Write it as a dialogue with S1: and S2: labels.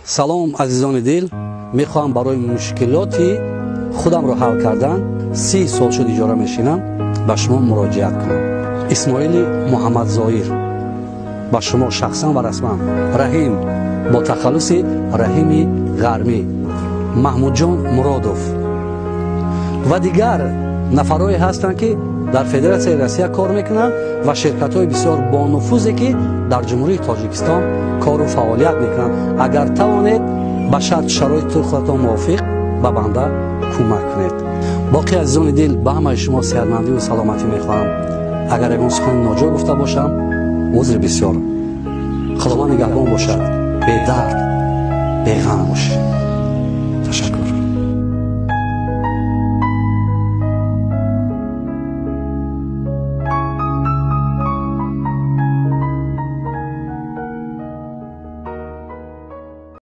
S1: Салом, азизони дил. Мехоҳам барои мушкилоти худамро ҳал кардан, 30 сол шуд иҷора мешинам, ба шумо муроҷиат кунам. Исмоили Муҳаммадзоир, ба шумо шахсан ва расман. Раҳим бо тахаллуси Раҳими Ғармӣ, Маҳмудҷон Муродов ва дигар нафарое ҳастанд, ки дар Федератсияи Россия кор мекунанд ва ширкатҳои бисёр бонуфузе, ки дар Ҷумҳурии Тоҷикистон кору фаъолият мекунанд. Агар тавонед, ба шарт шароити худатон мувофиқ, ба банда кӯмак кунед. Боқӣ, азизони дил, ба ҳамаи шумо сеҳатмандиву саломатӣ мехоҳам. Агар ягон сухани ноҷо гуфта бошам, узри бисёр. Худованд нигаҳбон бошад. Бедард, беғам бошед.